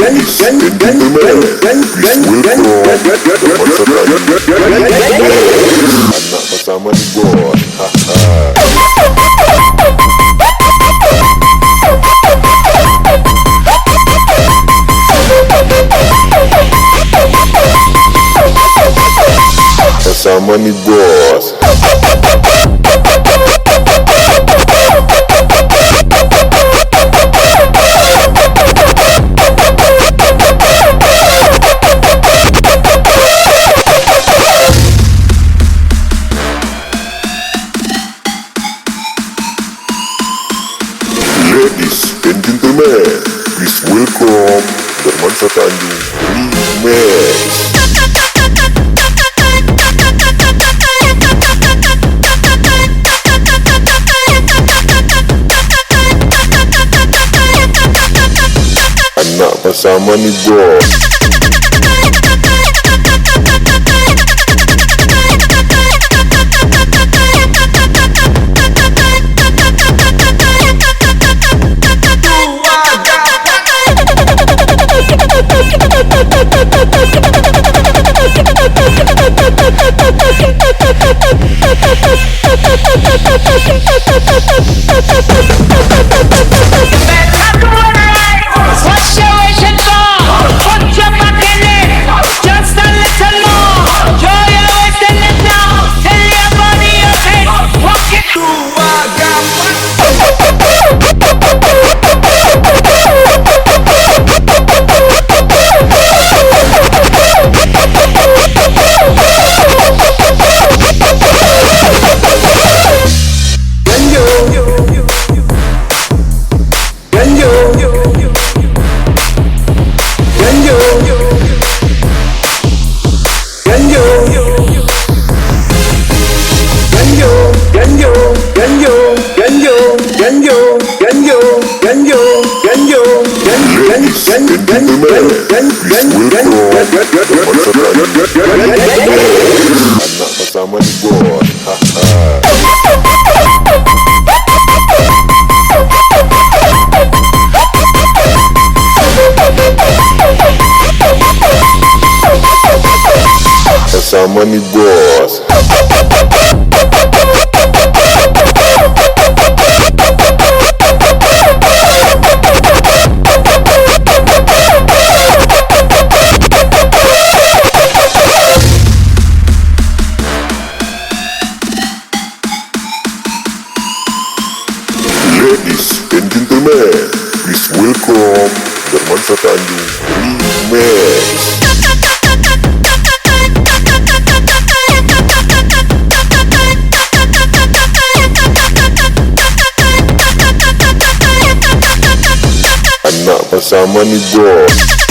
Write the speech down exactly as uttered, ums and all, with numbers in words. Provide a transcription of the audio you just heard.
Ladies and gentlemen, please welcome Teman Satanggung. Anak Pasaman Bos. Pasaman ni, Bos. Ladies and gentlemen, please welcome Darman Satanju Remix. Anak Pasaman ni, Bos. Ladies and gentlemen, please welcome Teman Satanggung. Anak Pasaman ni, Bos. Pasaman ni, Bos. Ladies and gentlemen, please welcome Darman Satanju Remix. Anak Pasaman ni, Bos.